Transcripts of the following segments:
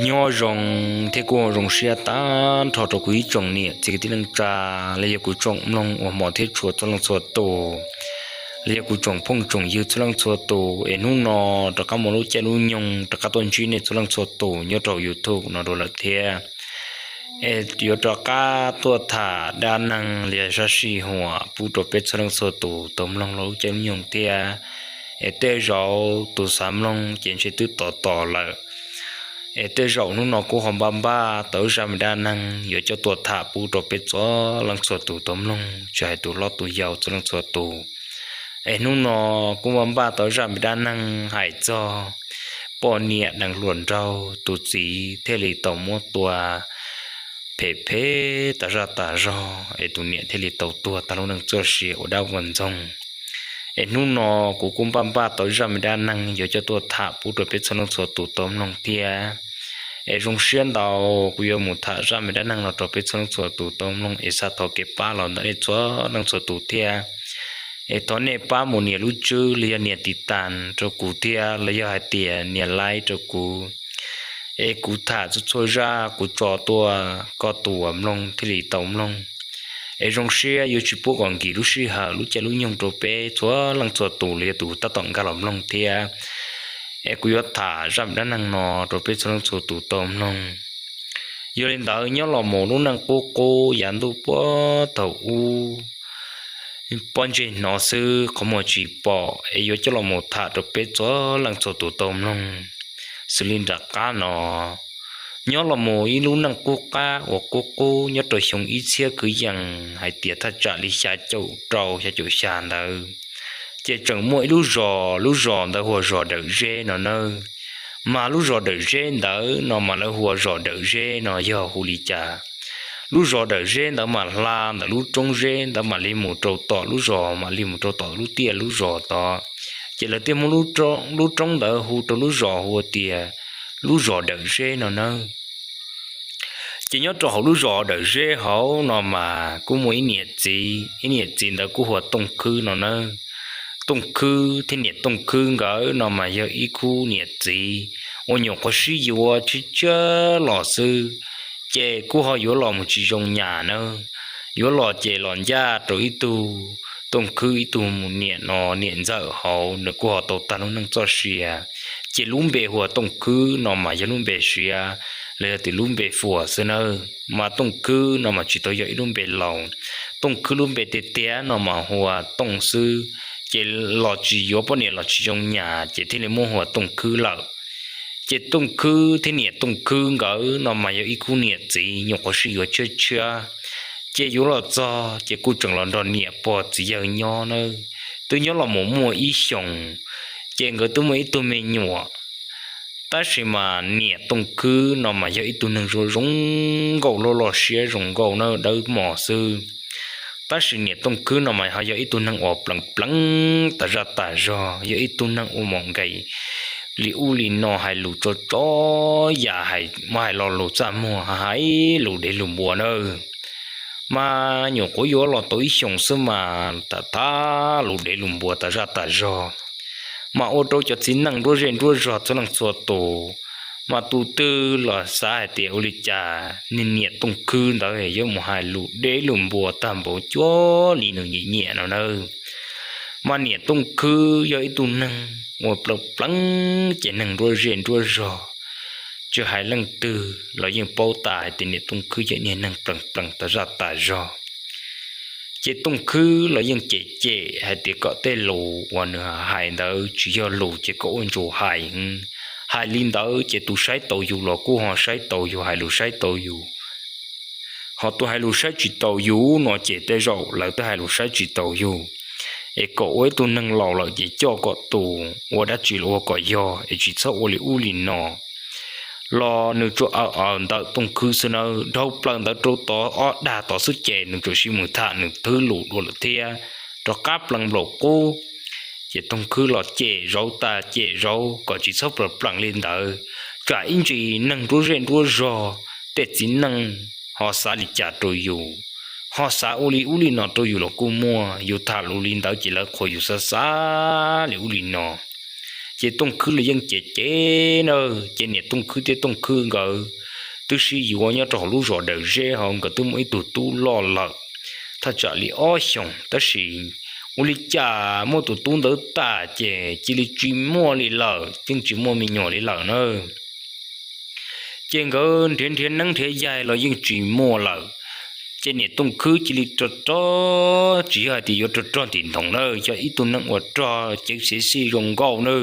Nyob zoo thiab kuj zoo siab tag nrho rau kuv ib tsoom niam txiv kwv tij neej tsa, los yog kuv tsoom mloog uas hmov thiab tshua txhua leej txhua tus, los yog kuv tsoom phooj tsoom ywg txhua leej txhua tus. Es hnub no rov qab muaj lub caij lub nyoog rov qab tuaj ntsib nej txhua leej txhua tus nyob rau YouTube no dua lawm thiab. Es yuav rov qab tuaj tham dab neeg los yog sab sij huam pub rau peb txhua leej txhua tus tau mloog lub caij lub nyoog thiab. Es tej zaum tus xav mloog ces ntshe twb tos tos lawm. Es tej zaum hnub no kuv ho npaj npaj tau zaj me dab neeg yuav coj tuaj tham pub rau peb txhua leej txhua tus tau mloog, tsis hais tus hlob tus yau txhua leej txhua tus. Es hnub no kuv npaj npaj tau zaj me dab neeg hais txog poj niam deev hluas nraug, tus txiv thiaj li tau muab tua phem phem tas zaj tas zog, es tus niam thiaj li tau tuag tag lub neej txoj sia ua dab ua ntxoog. Es hnub no kuv kuj npaj npaj tau zaj me dab neeg yuav coj tuaj tham pub rau peb txhua leej txhua tus tau mloog thiab. Es zoo siab ntau, kuv yuav mus tham zaj me dab neeg no rau peb txhua leej txhua tus tau mloog es xav thov kev pab los ntawm nej txhua leej txhua tus thiab. Es thov nej pab mus nias lub tswb los yog nias tiv tas rau kuv thiab los yog hais tias nias like rau kuv. Es kuv tham txhua txhua zaj kuv tso tuaj koj tus uas mloog thiaj li tau mloog. Es zoo siab yuav tsis pub kom nkim lub sij hawm lub caij lub nyoog rau peb txhua leej txhua tus los yog tus tab tom nkag los mloog thiab. Es kuv yuav tham zaj me dab neeg no rau peb txhua leej txhua tus tau mloog. Yog li ntawd nyob los mus lub neej qub qub yav ntuj puag thaum ub, pob ntseg hnov xwb qhov muag tsis pom, es yuav coj los mus tham rau peb txhua leej txhua tus tau mloog. Xws li nram qab no, nyob los mus ib lub neej qub qab uas qub qub nyob rau xyoo ib txhiab kwv yees hais tias thaj tsam li xya caum rau xya caum xya ntawd, ces tseem muaj ib lub zos, lub zos ntawd hu ua zos Dawm Zeb no nawb. Mas lub zos Dawm Zeb ntawd no mas lawv hu ua zos Dawm Zeb no yog hu li cas? Lub zos Dawm Zeb ntawd mas hla ntawm lub roob zeb ntawd mam li mus rau tom lub zos, mam li mus rau tom lub tiaj lub zos tod. Ces lawv thiaj muab lub roob ntawd hu rau lub zos hu ua tias lub zos Dawm Zeb no nawb. Ces nyob rau hauv lub zos Dawm Zeb hauv no mas kuj muaj ib niam txiv, ib niam txiv ntawd kuj hu ua Tooj Khwb no nawb. Tooj Khwb thiab niam Tooj Khwb nkawd no mas yog ib khub niam txiv uas nyuam qhuav sib yuav tshiab tshiab los xwb, ces kuj ho yuav los mus tsis zoo nyas nawb. Yuav los ces los ncaj rau ib tug Tooj Khwb ib tug niam no niam ntxawm hauv nws kuj ho tau tag lub neej txoj sia. Ces lub npe hu ua Tooj Khwb no mas yog lub npe siav los yog tias lub npe fuas xwb nawb. Mas Tooj Khwb no mas tsis tau yog ib lub npe laus. Tooj Khwb lub npe tiag tiag no mas hu ua Tooj xwb, ces los tsis yuav poj niam los tsis zoo nyas ces thiaj li muab hu ua Tooj Khwb lawm. Ces Tooj Khwb thiab niam Tooj Khwb nkawd no mas yog ib khub niam txiv nyuam qhuav sib yuav tshiab tshiab. Ces yuav los txog ces kuj tseem los nrog niam pog txiv yawg nyob nawb. Twb nyob los mus muaj ib xyoos, ces nkawd twb muaj ib tug me nyuam. Tab sis mas niam Tooj Khwb no mas yog ib tug neeg zoo zoo nkauj, loj loj siab zoo nkauj nawb, dawb mos xwb. Tab sis niam Tooj Khwb no mas ho yog ib tug neeg uas plees plees tas zaj tas zog, yog ib tug neeg uas mom nkees li ub li no, hais lus tso tso yam, hais muab hais lo lus txaj muag, hais lus dev lus npua nawb. Mas nyuam qhuav yuav los tau ib xyoos xwb mas tham tham lus dev lus npua tas zaj tas zog, mas ua rau cov txiv neej nruab zej nruab zog txhua leej txhua tus mas tus twg los xav hais tias ua li cas niag niam Tooj Khwb ntawd yuav mus hais lus dev lus npua tag npaum cuag li nws nyiam nyiam no nawb. Mas niam Tooj Khwb yog ib tug neeg uas plees plees ces neeg nruab zej nruab zog, tsis hais leej twg los yeej paub tas hais tias niam Tooj Khwb yog niag neeg plees plees tas zaj tas zog. Ces Tooj Khwb los yeej cem cem hais tias kom tej lus uas nws hais ntawd tsis yog lus ces kom ua ntsus hais. Hais li ntawd ces tus saib taus yus los kuj ho saib taus yus, hais lus saib taus yus. Ho tus hais lus saib tsis taus yus no ces tej zaum lawv twb hais lus saib tsis taus yus. Es kom ua ib tug neeg laus lawm ces coj kom tus ua dab tsi los ua kom yog, es tsis txhob ua li ub li no. Los nws tsuas aws aws ntawm Tooj Khwb xwb nawb, dhau plaws ntawd rau tod ob dag tod xwb ces nws tsuas sib mus tham nws thwb lus dua lawm thiab, rov qab plees nplaum qub. Ces Tooj Khwb los cem zauv tas cem zauv kom tsis txhob plees plees li ntawd, tsam ib ntsis neeg nruab zej nruab zog, tej txiv neej ho xav li cas rau yus, ho xav ua li ub li no rau yus los kuj muaj. Yus tham lus li ntawd ces lawv qhuas yus xav xav li ub li no. Ces Tooj Khwb los yeej cev cev na, ces niam Tooj Khwb thiab Tooj Khwb nkawd twb sib yuav nyob rau hauv lub zos Dawm Zeb hauv, nkawd twb muaj ib tug tub loj lawm thaj tsam li ob xyoos, tab sis ua li cas muaj tus tub ntawd tas ces cia li tsis muaj li lawm, yeej tsis muaj me nyuam li lawm na. Ces nkawd nrhiav nrhiav neeb nrhiav yaig los yeej tsis muaj lawm. Ces niam Tooj Khwb cia li rog rog, tsis yog hais tias yuav rog rog ntim nthoov na, yog ib tug neeg uas rog ceev xev xij zoo nkauj na.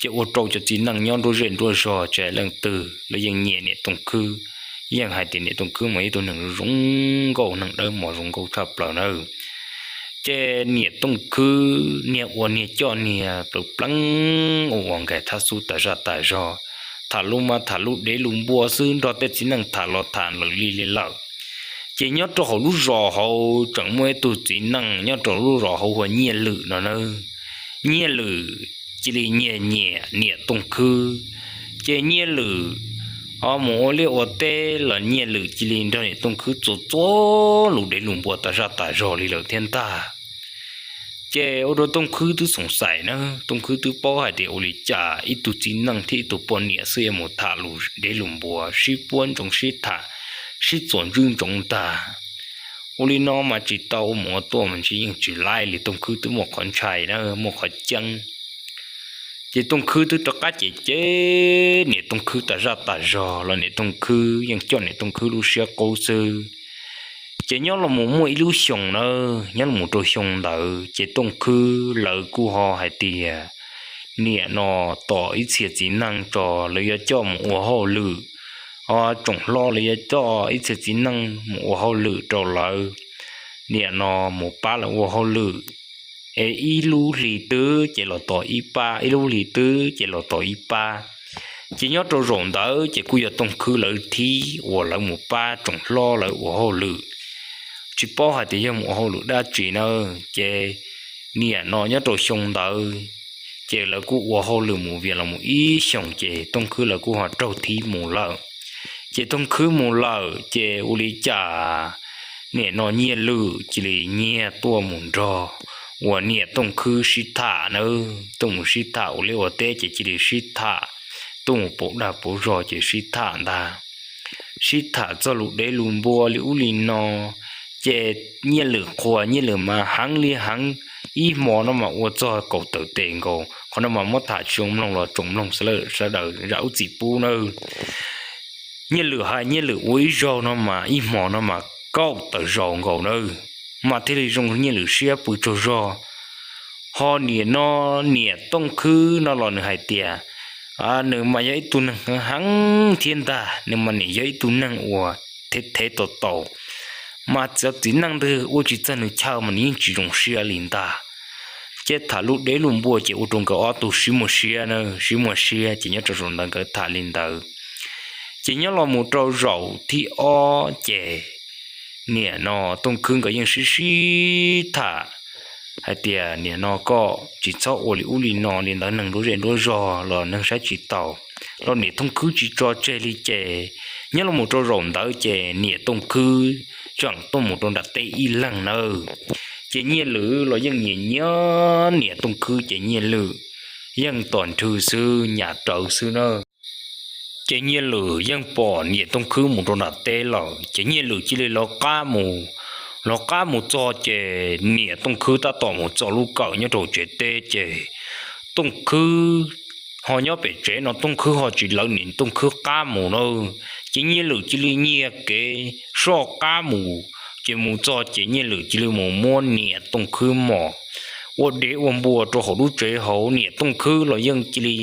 Ces ua rau cov txiv neej nyob nruab zej nruab zog tsis hais leej twg los yeej nyiam niam Tooj Khwb, yeej hais tias niam Tooj Khwb mas ib tug neeg zoo nkauj, neeg dawb mos zoo nkauj tshaj plaws na. Ces niam Tooj Khwb niag ua niag coj niag plaws pleeb ua ua nkais thab xub tas zaj tas zog, tham lus mas tham lus dev lus npua xwb, nrog tej txiv neej tham los tham lawm li li lawm. Ces nyob rau hauv lub zos hauv tseem muaj ib tug txiv neej nyob rau lub zos hauv hu ua Nyiaj Lwm no na. Nyiaj Lwm cia li nyiag nyiam niam Tooj Khwb. Ces Nyiaj Lwm ho mus ua liaj ua teb los Nyiaj Lwm cia li nrog niam Tooj Khwb txua txua lus dev lus npua tas zaj tas zog li lawm thiab ntag. Ces ua rau Tooj Khwb twb xoom xais na, Tooj Khwb twb paub hais tias ua li cas ib tug txiv neej thiab ib tug poj niam xwb yuav mus tham lus dev lus npua sib puab ntsoov sib tham, sib txuas ntswb ntsoov ntag. Ua li no mas tsis tau, ua mus ua tuaj mas ntshe yeej tsis laib li, Tooj Khwb twb muaj qhov ntshai na, muaj qhov ceeb. Ces Tooj Khwb twb rov qab cem cem niam Tooj Khwb tas zaj tas zog los niam Tooj Khwb yeej coj niam Tooj Khwb lub siab qub xwb. Ces nyob los mus muaj ib lub xyoos na, nyob los mus rau xyoo ntawd ces Tooj Khwb lawv kuj ho hais tias niam no tos ib txhia txiv neej tso, lawv yuav coj mus ua hauj lwm. Ho tsoom hlob lawv yuav coj ib txhia txiv neej mus ua hauj lwm rau lawv, niam no mus pab lawv ua hauj lwm. Es ib lub hlis twg ces los tos ib pab, ib lub hlis twg ces los tos ib pab. Ces nyob rau zaum ntawd ces kuj yog Tooj Khwb lawv thib uas lawv mus pab tsoom hlob lawv ua hauj lwm. Tsis paub hais tias yog mus ua hauj lwm dab tsi na. Ces niam no nyob rau xyoo ntawd ces lawv kuj ua hauj lwm mus vias los mus ib xyoos ces Tooj Khwb lawv kuj ho raug thib mus lawm. Ces Tooj Khwb mus lawm ces ua li cas niam no Nyiaj Lwm cia li nyiag tuaj mus nrog uas niam Tooj Khwb sib tham nawb, tuaj mus sib tham ua liaj ua teb ces cia li sib tham, tuaj mus pauv dag pauv zog ces sib tham ntag. Sib tham txog lus dev lus npua li ub li no, ces Nyiaj Lwm qhuas Nyiaj Lwm mas heev li heev, ib hmo no mas ua txog kaum tawm tes nkaus. Qhov no mas muab tham tsis zoo mloog los tsoom mloog sawv daws zam lub txim pub nawb. Nyiaj Lwm hais Nyiaj Lwm ua ib zaug no mas ib hmo no mas kaum tawm zaus nkaus nawb, mas thiaj li zoo Nyiaj Lwm siab pw tsaug zog. Ho niam no, niam Tooj Khwb no los nws hais tias nws mas yog ib tug neeg heev heev thiab ntag, nws mas nim yog ib tug neeg uas thev thev taus taus, mas txawm txiv neej twg ua tsis txog nws chaw mas nws yeej tsis zoo siab li ntag. Ces tham lus dev lus npua ces ua rau nkawd ob tug sib muaj siab na, sib muaj siab ces nyob rau zaum ntawd nkawd tham li ntawd. Ces nyob los mus rau zaum thib ob ces niam no Tooj Khwb nkawd yeej sib sib tham hais tias niam no koj tsis txhob ua li ub li no li ntawd, neeg nruab zej nruab zog los neeg saib tsis taus, los niam Tooj Khwb tsis tso tseg li ces nyob los mus rau zaum ntawd ces niam Tooj Khwb tseem tuaj mus rau nram teb ib leeg nawb. Ces Nyiaj Lwm los yeej nyiam nyiam niam Tooj Khwb ces Nyiaj Lwm yeej tos nrhw xwb, nyam rawv xwb na. Ces Nyiaj Lwm yeej pom niam Tooj Khwb mus rau nram teb lawm ces Nyiaj Lwm cia li lawv qab mus. Lawv qab mus txog ces niam Tooj Khwb tab tom mus txog lub kawm nyob rau tsev teb ces Tooj Khwb ho nyob pem tsev no, Tooj Khwb ho tsis lawv niam Tooj Khwb qab mus na. Ces Nyiaj Lwm cia li nyiag kev soj qab mus, ces mus txog ces Nyiaj Lwm cia li mus muab niam Tooj Khwb mos ua dev ua npua rau hauv lub tsev hauv. Niam Tooj Khwb los yeej cia li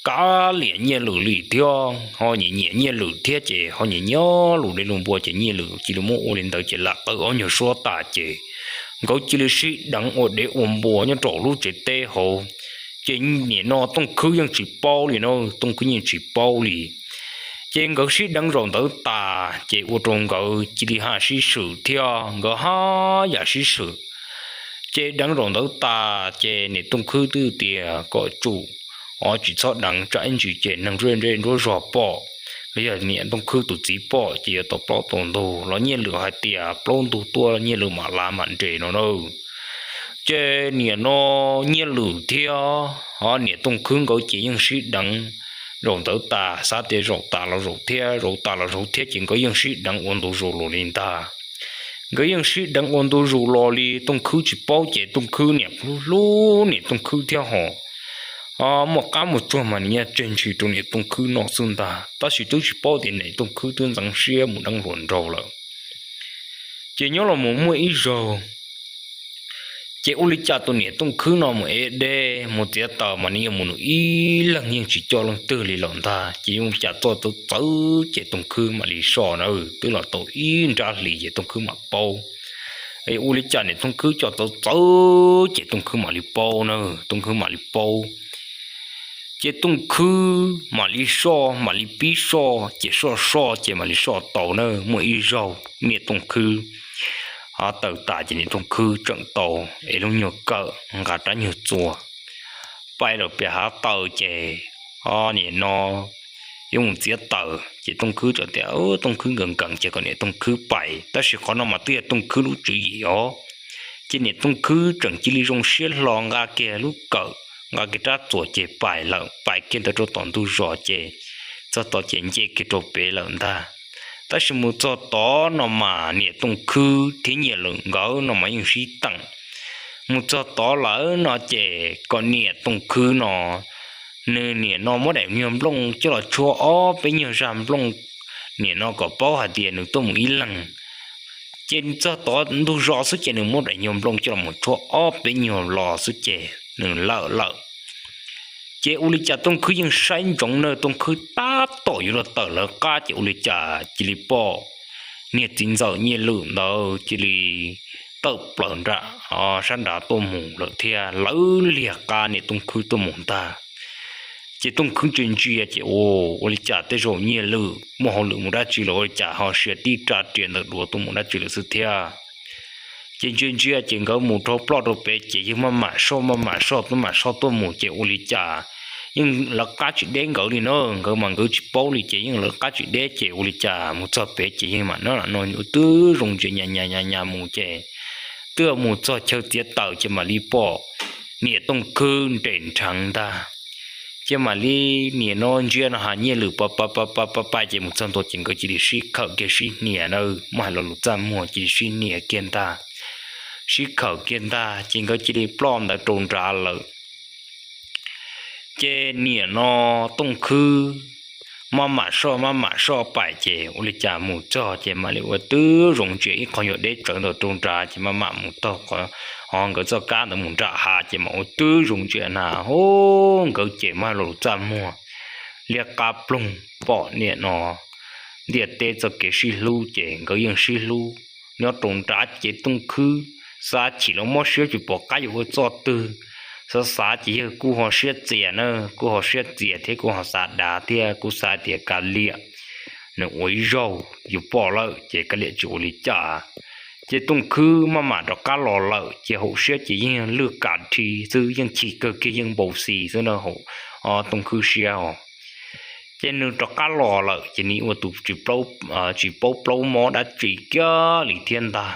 kav liam Nyiaj Lwm li thiab, ho nyiam nyiam Nyiaj Lwm thiab ces ho nyiam nyiam lus dev lus npua ces Nyiaj Lwm cia li muab ua li ntawd ces lam qawv ob nyuag suab tas ces nkawd cia li sib deev ua dev ua npua nyob rau lub tsev teb hauv. Ces niam no Tooj Khwb yeej tsis paub li na, Tooj Khwb yeej tsis paub li. Ces nkawd sib deev zaum ntawd tas ces ua rau nkawd cia li haj sib swm thiab, nkawd haj yam sib swm. Ces deev zaum ntawd tas ces niam Tooj Khwb twb tias kom tsum, o tsis txhob deev tsam ib ntsis ces neeg nruab zej nruab zog pom, los yog niam Tooj Khwb tus txiv pom ces yuav tau plaub tau ntug, los Nyiaj Lwm hais tias plaub ntug tuaj Nyiaj Lwm mam lav mam nres no na. Ces niam no Nyiaj Lwm thiab niam Tooj Khwb nkawd ces yeej sib deev zaum ntawd tas, xav tias zaum tas los zaum thiab, zaum tas los zaum thiab, ces nkawd yeej sib deev ua ntu zus los li ntag. Nkawd yeej sib deev ua ntu zus los li, Tooj Khwb tsis paub ces Tooj Khwb niam hlub niam Tooj Khwb thiab ho muaj qab muaj tsuag mas nws yeej tseg ntshis rau niam Tooj Khwb no xwb ntag, tab sis twb tsis paub tias niam Tooj Khwb twb ntxeev siab mus deev hluas nraug lawm. Ces nyob los mus muaj ib zaug, ces ua li cas tus niam Tooj Khwb no mus ev dej mus txiav taws mas nws yeej mus nws ib leeg yeej tsis coj leej twg li lawm ntag. Ces ua li cas txog txawv txawv ces Tooj Khwb mam li soj na, twb los tau ib nrab hlis ces Tooj Khwb mam paub. Ua li cas niam Tooj Khwb coj txawv txawv ces Tooj Khwb mam li paub na, Tooj Khwb mam li paub. Ces Tooj Khwb mam li soj mam li pib soj, ces soj soj ces mam li soj tau na. Muaj ib zaug niam Tooj Khwb taws tas ces niam Tooj Khwb tseem tau ev lub nyuag kawm nqa rab nyuag txuas pais lawm pem hav taws ces niam no yuav mus txiav taws ces Tooj Khwb txawm tias, Tooj Khwb nkees nkees ces kom niam Tooj Khwb pais, tab sis qhov no mas twb yog Tooj Khwb lub tswv yim os. Ces niam Tooj Khwb tseem cia li zoo siab hlo nqa kiag lub kawm nqa kiag rab txuas ces pais lawm, pais kiag ntawd rau tom ntug zos ces txog tod ces nce kiag rau pem lawm ntag. Tab sis mus txog tod no mas niam Tooj Khwb thiab Nyiaj Lwm nkawd no mas yeej sib teem. Mus txog tod lawm no ces kom niam Tooj Khwb no, nws niam no muab daim nyuag nplooj coj los tshuab ob peb nyuag zaj nplooj, niam no kom paub hais tias nws tuaj mus ib leeg. Ces txog tod ntug zos xwb ces nws muab daim nyuag nplooj coj los mus tshuab ob peb nyuag los xwb ces nws lawm lawm. Ces ua li cas Tooj Khwb yeej saib ntsoov na, Tooj Khwb tab tom yuav los tawm lawv qab ces ua li cas cia li pom niag txiv ntxawm Nyiaj Lwm ntawd cia li tawm plaws nram sab nrad tuaj mus lawm thiab lawv liag qab niam Tooj Khwb tuaj mus ntag. Ces Tooj Khwb ntsia ntsia ces ua li cas tej zaum Nyiaj Lwm muaj hauj lwm mus dab tsi los ua li cas ho sia tib rab riam ntawm duav tuaj mus dab tsi lawm xwb thiab. Ces ntsia ntsia ces nkawd mus rau ploj rau pem ces yeej maj mam soj maj mam soj maj mam soj tuaj mus ces ua li cas yeej lawv qab tsis deb nkawd li na, nkawd mas nkawd tsis paub li ces yeej lawv qab tsis deb ces ua li cas mus txog pem ces yeej mam no no ua twb zoo ntsia nyas nyas nyas nyas mus ces twb mus txog chaw txiav taws ces mam li pom niam Tooj Khwb nres nrheev ntag. Ces mam li niam no ntsia no has Nyiaj Lwm pa pa pa pa pa pa ces mus txog ntua ces nkawd cia li sib khawm kiag sib hnia na, muab hais lo lus txaj muag cia li sib hnia kiag ntag, sib khawm kiag ntag ces nkawd cia li ploj ntawd rau nrad lawm. Ces niam no Tooj Khwb maj mam soj maj mam soj pais ces ua li cas mus txog ces mam li ua twb zoo ntsia ib qho nyuag deb tsawv ntawm rau nrad ces maj mam mus taug qhov, ho nkawd txoj kab ntawd mus nram hav ces mam ua twb zoo ntsia na, hu, nkawd ces muab hais lo lus txaj muag liab qab ploog pom niam no ntiaj teb txoj kev sib hlub ces nkawd yeej sib hlub. Nyob rau nrad ces Tooj Khwb xav chim los mob siab tsis pom qab yuav ua txoj twg, xav xav ces yawg kuj ho siab txias na, kuj ho siab txias thiab kuj ho xav dav thiab kuj xav tias kav liam, nws ua ib zaug yuav pom lawm ces kav liam tsis ua li cas. Ces Tooj Khwb maj mam rov qab los lawm ces haum siab ces yeej lwj kam dhi xwb, yeej chim kawg kiag yeej npau xis xwb na, haum Tooj Khwb siab os. Ces nws rov qab los lawm ces nws ua tus tsis paub plaub mob dab tsi kiag li thiab ntag.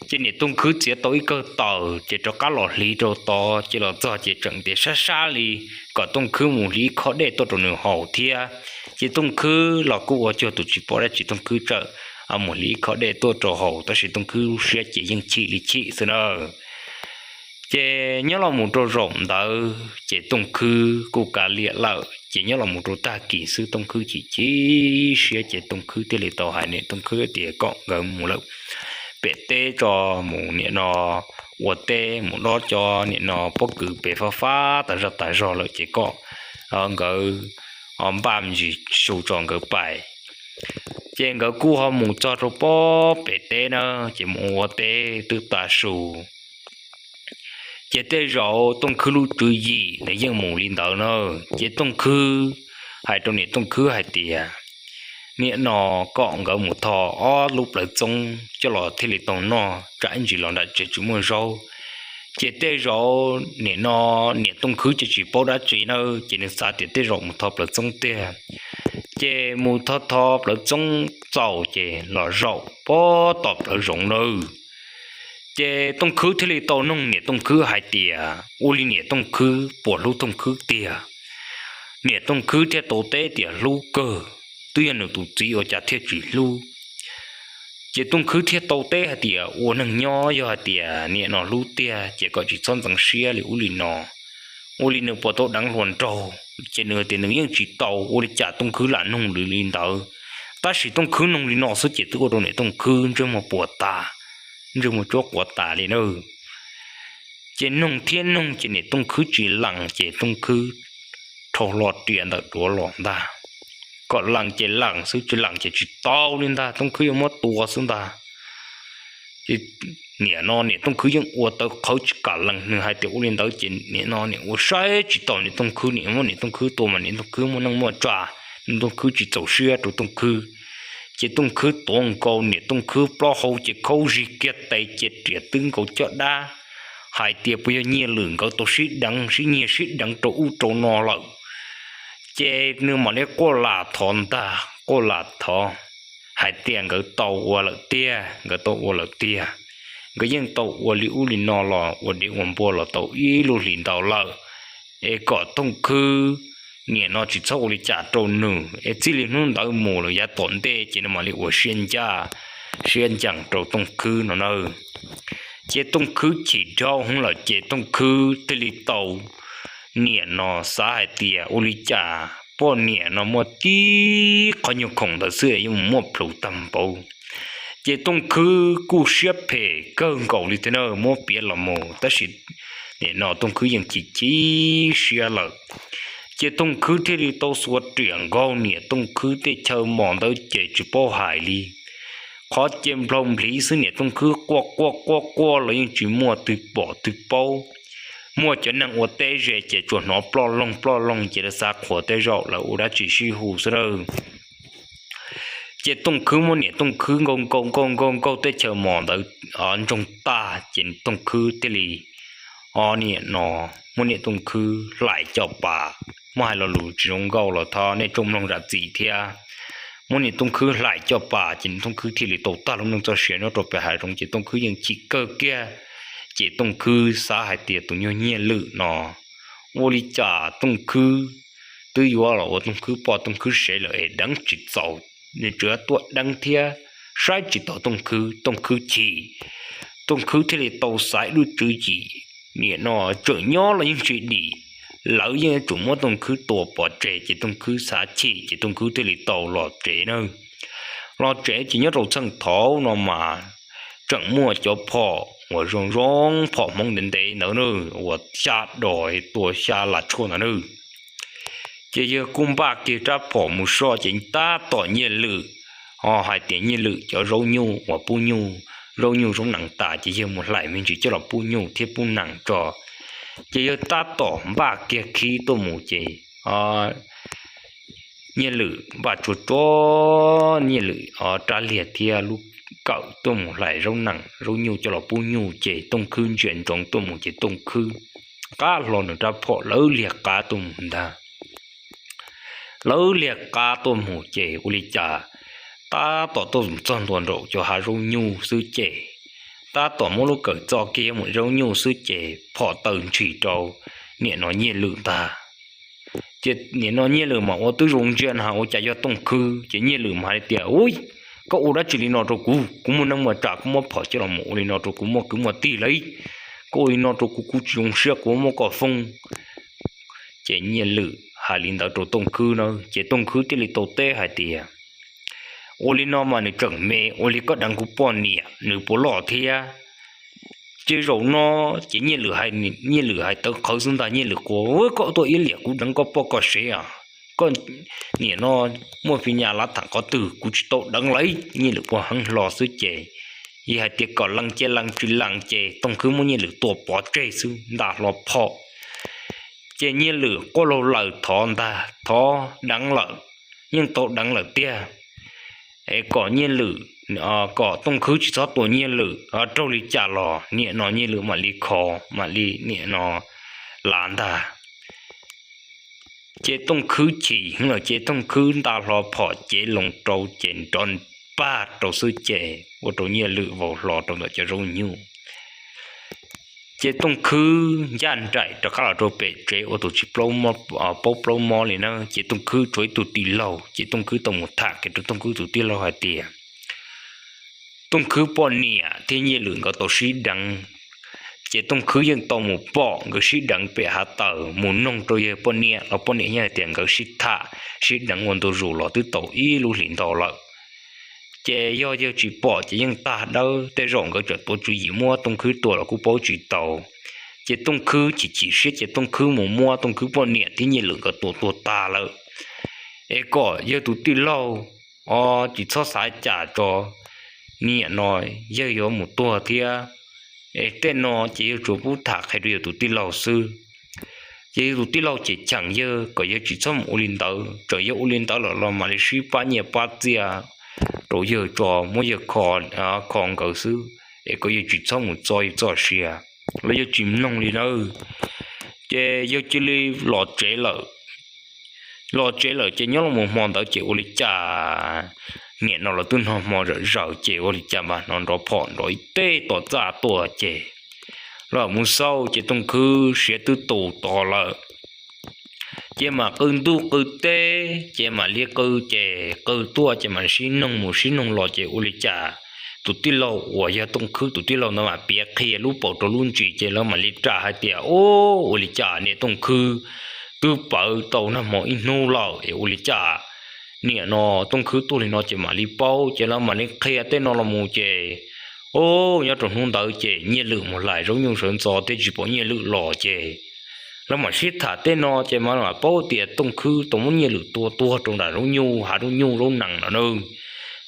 Ces niam Tooj Khwb txiav tau ib kawm taws ces rov qab los hliv rau tod ces los txog ces tseem tias sab sab li kom Tooj Khwb mus hliv ib khob dej tuaj rau nws haus thiab. Ces Tooj Khwb los kuj ua cuag tus tsis paub dab tsi, Tooj Khwb txawm mus hliv ib khob dej tuaj rau haus tab sis Tooj Khwb lub siab ces yeej chim li chim xwb na. Ces nyob los mus rau zaum ntawd ces Tooj Khwb kuj kav liam lawm ces nyob los mus rau tag kis xwb Tooj Khwb chim chim siab ces Tooj Khwb thiaj li tau hais niam Tooj Khwb tias kom nkawd mus lawm pem teb tso, mus niam no ua teb mus dob cov niam no pob kws pem fab fab tas zog tas zog lawm ces kom nkawd npaj me ntsis su tso nkawd pais. Ces nkawd kuj ho mus txog rau pob pem teb na, ces mus ua teb twb tav su. Ces tej zaum Tooj Khwb lub tswv yim nws yeej mus li ntawd na. Ces Tooj Khwb hais rau niam Tooj Khwb hais tias, niam no kom nkawd mus tho ob lub plawv txoob coj los thiaj li tau noj, tsam ib ntsis los nram tsev tsis muaj zaub. Ces tej zaum niam no, niam Tooj Khwb ces tsis paub dab tsi na, ces nws xav tias tej zaum mus tho plawv txoob tiag. Ces mus tho tho plawv txoob txaus ces los zaum pob tom plawv zoov na. Ces Tooj Khwb thiaj li tau noog niam Tooj Khwb hais tias ua li niam Tooj Khwb puas hlub Tooj Khwb tiag. Niam Tooj Khwb thiaj tau teb tias hlub kawg, twb yog nws tus txiv ua cas thiaj tsis hlub. Ces Tooj Khwb thiaj tau teb hais tias ua neeg nyob yog hais tias niam no hlub tiag ces kom tsis txhob ntxeev siab li ub li no. Ua li nws puas tau deev hluas nraug, ces nws tias nws yeej tsis tau, ua li cas Tooj Khwb lam noog li ntawd. Tab sis Tooj Khwb noog li no xwb ces twb ua rau niam Tooj Khwb ntsej muag puas tas, ntsej muag tsuab quav tas li na. Ces noog thiab noog ces niam Tooj Khwb tsis lees ces Tooj Khwb rhau hlo riam ntawm duav los ntag. Kom lees ces lees xwb, tsis lees ces tsis tau li ntag, Tooj Khwb yuav muab tua xwb ntag. Ces niam no niam Tooj Khwb yeej ua tawv qhawv tsis kam lees, nws hais tias ua li ntawd ces niam no niam ua saib tsis taus niam Tooj Khwb, niam muab niam Tooj Khwb tua mas niam Tooj Khwb muaj neej muaj tsav, niam Tooj Khwb tsis txaus siab rau Tooj Khwb. Ces Tooj Khwb tuav nkaus niam Tooj Khwb plaub hau ces khaub zig kiag tes ces riam twb nkaus caj dab, hais tias puas yog Nyiaj Lwm nkawd tau sib deev sib nyiag sib deev rau ub rau no lawm. Ces nws mam li quaj lam thov ntag, quaj lam thov hais tias nkawd tau ua lawm tiag, nkawd tau ua lawm tiag. Nkawd yeej tau ua li ub li no los ua dev ua npua los tau ib lub hlis ntau lawm, es kom Tooj Khwb niam no tsis txhob ua li cas rau nws es txij li hnub ntawd mus lawm yav tom ntej ces nws mam li ua siab ncaj siab ncees rau Tooj Khwb no na. Ces Tooj Khwb chim dhau hwv lawm ces Tooj Khwb thiaj li tau niam no xav hais tias ua li cas poj niam no muaj tib qhov nyuag khoom ntawd xwb yeej mus muaj plhus tag npaum. Ces Tooj Khwb kuj siab phem kawg nkaus li thiab na, muab piav los mus tab sis niam no Tooj Khwb yeej chim chim siab lawm. Ces Tooj Khwb thiaj li tau xuas riam nkaug niam Tooj Khwb tej chaw mos ntawd ces tsis paub hais li, qhov ces nplhau npliv xwb niam Tooj Khwb quaj quaj quaj quaj los yeej tsis muaj twg pom twg paub. Muaj cov neeg ua teb ze ces tsuas hnov ploj loog ploj loog ces lawv xav qhuas tej zaum lawv ua dab tsi sib hu xwb lawm. Ces Tooj Khwb muab niam Tooj Khwb nkaug nkaug nkaug nkaug nkaug tej chaw mos ntawd ntsoog tag ces Tooj Khwb thiaj li, o, niam no muab niam Tooj Khwb hlais coj pas. Muab hais lo lus tsis zoo nkauj los thov nej tsoom mloog zam txim thiab. Muab niam Tooj Khwb hlais coj pas ces niam Tooj Khwb thiaj li tau tag lub neej txoj sia nyob rau pem hav zoov ces Tooj Khwb yeej chim kawg kiag. Ces Tooj Khwb xav hais tias tus nyuag Nyiaj Lwm no ua li cas Tooj Khwb twb yuav los ua Tooj Khwb poj Tooj Khwb sev lawm es deev tsis txaus, nws tseem tuaj deev thiab saib tsis taus Tooj Khwb, Tooj Khwb chim. Tooj Khwb thiaj li tau xaiv lub tswv yim, niam no tseem nyob los yeej tsis dim, lawv yeej yuav tsum muab Tooj Khwb tua pov tseg ces Tooj Khwb xav chim ces Tooj Khwb thiaj li tau los tsev na. Los tsev ces nyob rau txheej thaud no mas tseem muaj cov phom uas zoo zoo phom Hmoob ntev ntev ntawd na, uas xya dos tua xya las tshuaj ntawd na. Ces yawg kuj npaj kiag rab phom mus soj ces tab tom Nyiaj Lwm ho hais tias Nyiaj Lwm cov zaub nyuj uas pub nyuj, zaub nyuj zaub nees tas ces yawg mus hlais me ntsis coj los pub nyuj thiab pub nees tso. Ces yawg tab tom npaj kiag khib tuaj mus ces Nyiaj Lwm npaj tsuag tsuag Nyiaj Lwm rab liag thiab lub kawm tuaj mus hlais zaub nees zaub nyuj coj los pub nyuj ces Tooj Khwb ntsia ntsoov tuaj mus ces Tooj Khwb qab hlo nws rab phom lawv liag qab tuaj mus ntag. Lawv liag qab tuaj mus ces ua li cas tab tom tuaj txog ntua nraum cov hav zaub nyuj xwb ces tab tom muab lub kawm txo kiag mus zaub nyuj xwb ces phom taw ntshis rau niam no Nyiaj Lwm ntag. Ces niam no Nyiaj Lwm mas ua twb zoo ntsia na ua cas yog Tooj Khwb ces Nyiaj Lwm mas hais tias, Ub, koj ua dab tsi li no rau kuv? Kuv muaj neej muaj tsav kuv muab phom coj los mus ua li no rau kuv muaj kwv muaj tij lawm. Koj ua li no rau kuv kuv tsis zoo siab kuv muab koj foob. Ces Nyiaj Lwm hais li ntawd rau Tooj Khwb na ces Tooj Khwb thiaj li tau teb hais tias, Ua li no mas nws tseem me, ua li koj deev kuv poj niam nws puas loj thiab? Ces zaum no ces Nyiaj Lwm hais, Nyiaj Lwm hais tawv qhawv xwb ntag, Nyiaj Lwm quaj, Koj tuaj iab liam kuv deev koj poj koj sev os, koj niam no muaj fi nyas lav tham qhov twg kuv tsis tau deev lawm. Nyiaj Lwm quaj heev hlo xwb ces yog hais tias kom lees ces lees, tsis lees ces Tooj Khwb muab Nyiaj Lwm tua pov tseg xwb nta hlo phom. Ces Nyiaj Lwm quaj laug laws thov ntag, thov deev lawm, yeej tau deev lawm tiag, es kom Nyiaj Lwm, kom Tooj Khwb tsis txhob tua Nyiaj Lwm, raug li cas los niam no Nyiaj Lwm mam li kho, mam li niam no lav ntag. Ces Tooj Khwb chim heev lawm ces Tooj Khwb nta hlo phom cev loo rau ces nrov npag rau xwb ces ua rau Nyiaj Lwm vau hlo rau ntawm cov zaub nyuj. Ces Tooj Khwb ncaj nraim rov qab los rau pem tsev ua tus tsis paub plaub mob li na. Ces Tooj Khwb tshuav ib tug tij laug, ces Tooj Khwb tau mus tham qhia rau Tooj Khwb tus tij laug hais tias Tooj Khwb poj niam thiab Nyiaj Lwm nkawd tau sib deev. Ces Tooj Khwb yeej tau mus pom nkawd sib deev pem hav taws, mus noog rau yawg poj niam los poj niam yeej hais tias nkawd sib tham sib deev ua ntu zus los twb tau ib lub hlis ntau lawm. Ces yog yawg tsis pom ces yeej tag dawb, tej zaum nkawd tseem tuav tswv yim muab Tooj Khwb tua los kuj paub tsis tau. Ces Tooj Khwb chim chim siab ces Tooj Khwb mus muab Tooj Khwb poj niam thiab Nyiaj Lwm nkawd tua tuag tag lawm. Es kom yawg tus tij laug tsis txhob xav cas tso, niam no yawg yuav mus tuag thiab. Es tej no ces yawg tsuas pub tham qhia rau yawg tus tij laug xwb. Ces yawg tus tij laug ces cheem yawg kom yawg tsis txhob mus ua li ntawd, txawm yog ua li ntawd lawm los mam li sib pab nyiaj pab txiaj rau yawg tso, muab yawg kho nkawd xwb, es kom yawg tsis txhob mus txo yawg txoj sia los yawg tsis mloog li nawb. Ces yawg cia li los tsev lawm. Los tsev lawm ces nyob los mus hmo ntawd ces ua li cas niam no los twb noj hmo zawm zaws ces ua li cas mas hnov nrov phom nrov ib teg tom txaj tuaj ces los mus xauj ces Tooj Khwb siav twb tu to lawm. Ces mam qw ntuj qw teb ces mam li qw ces qw tuaj ces mam sib noog mus sib noog los ces ua li cas tus tij laug uas yog Tooj Khwb tus tij laug ntawd mam piav qhia lub paus rau lub ntsis ces lawv mam li ras hais tias, Ub, ua li cas niam Tooj Khwb twb pawv tau nag hmo ib hnub lawm es ua li cas niam no Tooj Khwb tuag li no? Ces mam li paub ces lawv mam li qhia tej no los mus ces, ub, nyob rau hnub ntawd ces Nyiaj Lwm mus hlais zaub nyuj sawv ntxov thiab tsis pom Nyiaj Lwm los ces lawv mam sib tham tej no ces mam paub tias Tooj Khwb tau muab Nyiaj Lwm tua tuag rau nram zaub nyuj, hav zaub nyuj zaub nees no na.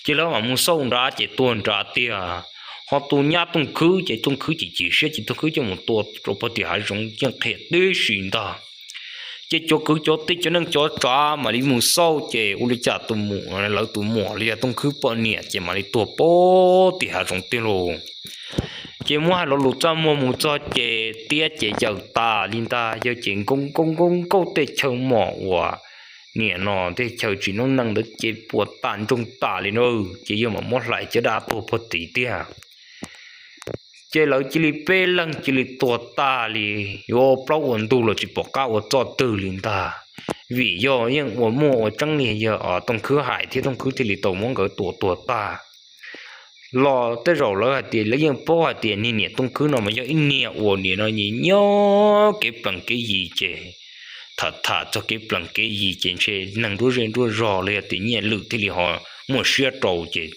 Ces lawv mam mus xauj nrad ces tuag nrad tiag. Ho tus nyab Tooj Khwb ces Tooj Khwb chim chim siab ces Tooj Khwb coj mus tua rau pem tim hav zoov yeej qhia tib si ntag. Ces cov kwv cov tij cov neej cov tsav mam li mus xauj ces ua li cas tus muam, lawv tus muam los yog Tooj Khwb poj niam ces mam li tuag pem tim hav zoov tiag lauj. Ces muab hais lo lus txaj muag mus txog ces tiab ces yawm tas li ntag, yawg ces nkauj nkauj nkauj nkauj tej chaw mom uas niam no tej chaw tsis noob neej ntawd ces puas tas ntsoog tas li na. Ces yawg mam muab hlais caj dab tuag pem tid tiag. Ces lawv cia li peb leeg cia li tuag tag li, yuav plaub ua ntug los tsis pom qab ua txoj twg li ntag. Vim yog yeej ua muaj ua tseeb li yawg Tooj Khwb hais thiab Tooj Khwb thiaj li tau muab nkawd tua tuag tag. Los tej zaum lawv hais tias lawv yeej paub hais tias niag niam Tooj Khwb no mas yog ib niag uas nim no nyob kev plees kev yi ces tham tham txog kev plees kev yi ces ntshe neeg nruab zej nruab zog los yog tias Nyiaj Lwm thiaj li ho muaj siab rau ces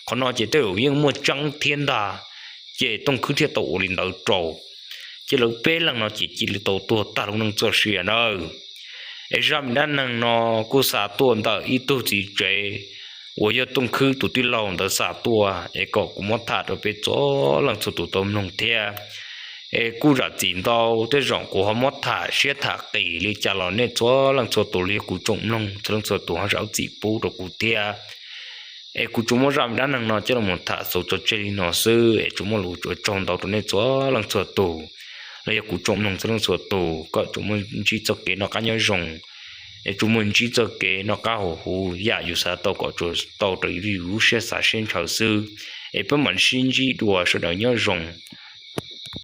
qhov no ces tej zaum yeej muaj tseeb thiab ntag. Ces Tooj Khwb thiaj tau ua li ntawd rau. Ces lawv peb leeg no ces cia li tau tuag tag lub neej txoj sia nawb. Es zaj me dab neeg no kuj xa tuaj ntawm ib tug txiv tsev uas yog Tooj Khwb tus tij laug ntawd xa tuaj es kom kuv muab tham rau peb txhua leej txhua tus tau mloog thiab. Es kuj zam txim ntau, tej zaum kuv ho muab tham siab tham qis li cas los nej txhua leej txhua tus los yog kuv tsoom mloog txhua leej txhua tus ho zam txim pub rau kuv thiab. Es kuv tsuas muab zaj me dab neeg no coj los tham xaus tso tseg li no xwb es tsuas muaj lus ua tsaug ntau rau nej txhua leej txhua tus los yog kuv tsoom mloog txhua leej txhua tus, kom tsuas muaj ntsib txoj kev noj qab nyob zoo, es tsuas muaj ntsib txoj kev noj qab haus huv yam yus xav tau kom tsuas tau raws li yus lub siab xav siab ntshaw xwb. Es peb mam sib ntsib dua, sawv daws nyob zoo.